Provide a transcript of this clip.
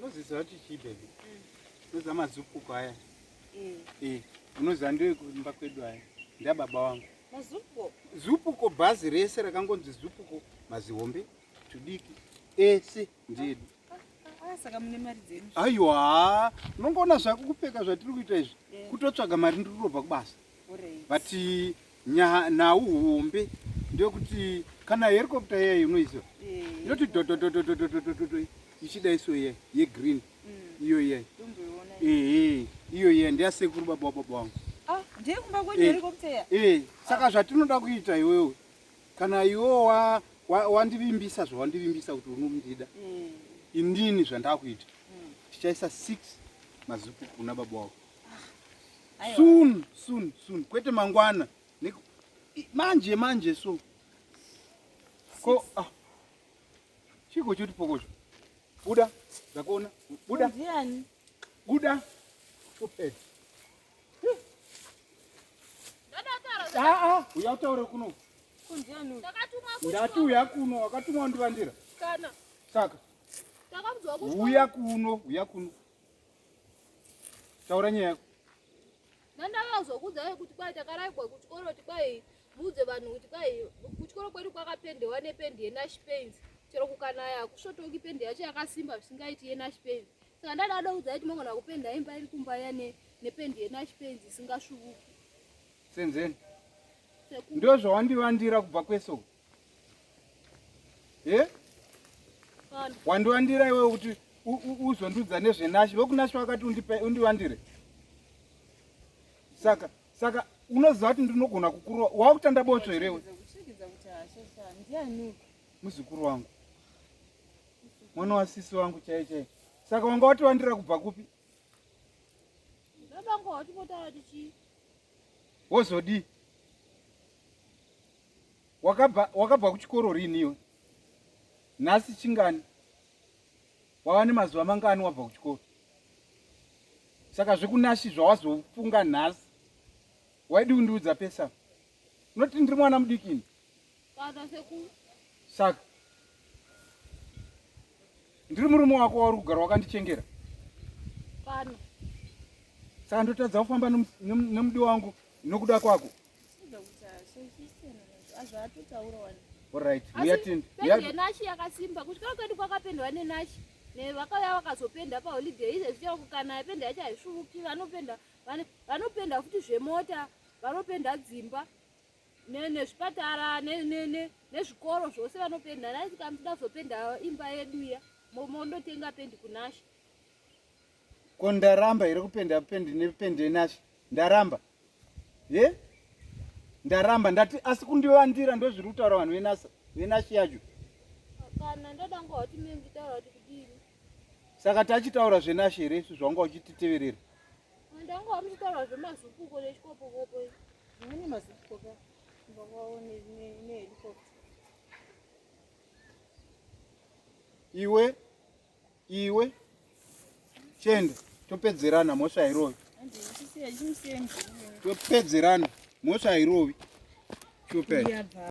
Unoziva kuti chii baby? Unoziva mazupuko aya? Eh, unoziva ndewekumba kwedu aya. Ndababa wangu. Mazupuko? Zupuko bhazi rese rakangonzi zupuko mazihombe tudiki ese ndeedu. Ah, saka mune mari dzenyu. Aiwa, unongoona zvako kupfeka zvatiri kuita izvi. Kutotsvaga mari ndiri kurobva kubasa. But nhau hombe ndeyekuti kana helicopter iyayi unoiziva inoti dhodododododododo ichida iso iya yegreen mm. iyo iya ehe iyo iya ndeyasekuru baba wababa wangu ah, eh, saka zvatinoda kuita iwewe kana iwewe wandivimbisa zvawandivimbisa kuti unondida mm. inini zvandakuita mm. tichaisa 6 mazupu kuna baba wako soon soon soon kwete mangwana manje manje so ko ah chiko choti pokocho buda ndakuona buda ndiani buda stupid ah ah uya utaure kuno ndati uya kuno wakatumwa undivandira kana saka uya kuno uya kuno Taura nyaya yako. Ndandakazokuudzai kuti kwai takaraigwa kuchikoro kuti kwai muudze vanhu kuti kwai kuchikoro kwedu kwakapendewa nependi yeNash Paints. Chero kukanaya hakusvotoki pendi yacho yakasimba zvisingaiti yeNash Paints. Saka ndada kuudzai kuti mogona kupenda imba iri kumba iya nependi yeNash Paints isingasvuvuki. Senzeni. Ndozvawandivandira kubva kwese uko. Eh? Wandiwandira iwewe kuti uzondiudza nezvenashi. Vokunashi vakati undivandire. Saka saka unoziva kuti ndinogona kukurova. Wakutanda botso here iwe? Muzukuru wangu. Mwana wasisi wangu chaiye chaiye. Saka wanga watiwandira kubva kupi? Wozodii? Wakabva wakabva kuchikoro rini iwe? Nhasi chingani? Wava nemazuva mangani wabva kuchikoro? Saka zvekunashi zvawazofunga nhasi waidi kundiudza pesa? Unoti ndiri mwana mudiki ini? Kana sekuru. Saka ndiri murume wako wauri kugara wakandichengera? Kana. Saka ndotadza kufamba nemudiwa wangu nokuda kwako? Nashi yakasimba kusvika kwedu kwakapendwa nenashi nevakauya vakazopenda paholiday izvezvi chero kukanaya penda yacho haisvuvuki vanopenda vanopenda futi zvemota vanopenda dzimba nezvipatara nezvikoro zvose vanopenda naisi kana muchida kuzopenda imba yedu iya mondotenga pendi kunashi Ko ndaramba here kupenda pendi nependi yenashi? Ndaramba. Ye? Ndaramba ndati asi kundivandira ndozviri kutaura vanhu venasa venashi yacho. Kana ndoda ngohoti mimi nditaura kuti kudini. Saka tachitaura zvenashi here isu zvawanga uchititeverera? Ndanga muchitaura zvemazupuko nechikopokopo. Mune mazupuko ka. Ndakaona ne ne helicopter. Iwe Iwe chienda topedzerana mhosva hairovi. Topedzerana mhosva hairovi. Chopedza.